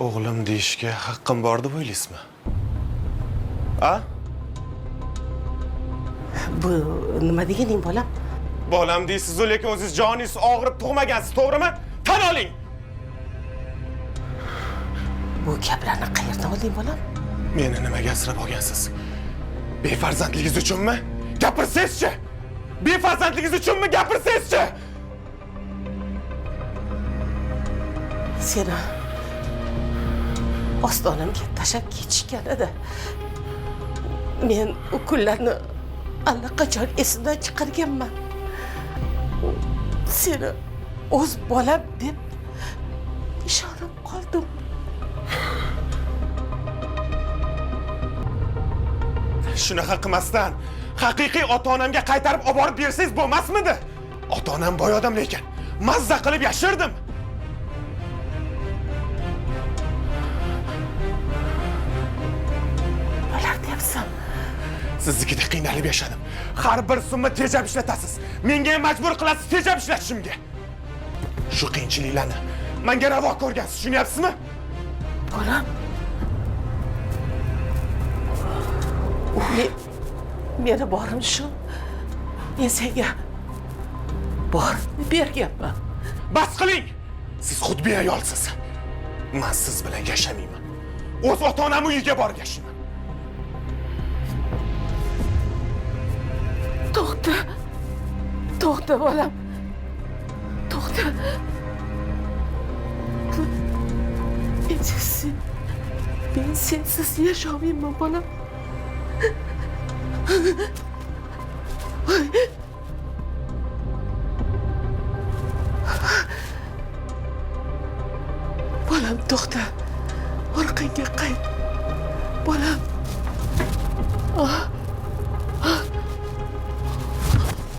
O'g'lim deyishga haqqim bor deb o'ylaysizmi? A? Bu nima deganing, bolam? Bolam deysiz-u, lekin o'zingiz joningiz og'rib tug'magansiz, to'g'rimi? Tan oling. Bu gaplarni qayerdan olding, bolam? Meni nimaga asrab olgansiz? Befarzandligingiz uchunmi? Gapirsangizchi! Befarzandligingiz uchunmi? Gapirsangizchi! Seni ostonamga tashlab ketishgan edi. Men u kunlarni allaqachon esimdan chiqarganman. Seni o'z bolam deb ishonib qoldim. Shunaqa qilmasdan haqiqiy ota-onamga qaytarib olib borib bersangiz bo'lmasmidi? Ota-onam boy odam lekin mazza qilib yashirdim. Nimalar deyapsan? Siznikida qiynalib yashadim. Har bir so'mni tejab ishlatasiz. Menga ham majbur qilasiz tejab ishlatishimga. Shu qiyinchiliklarni menga ravo ko'rgansiz, tushunyapsizmi? Bolam. Meni borim shu. Men senga borimni berganman. Bas qiling! Siz xudbin ayolsiz. Men siz bilan yashamayman. O'z ota-onam uyiga borib yashayman. To'xta. To'xta, bolam. To'xta. Men sensiz yasholmayman, bolam. Bolam, to'xta. Orqangga qayt. Bolam.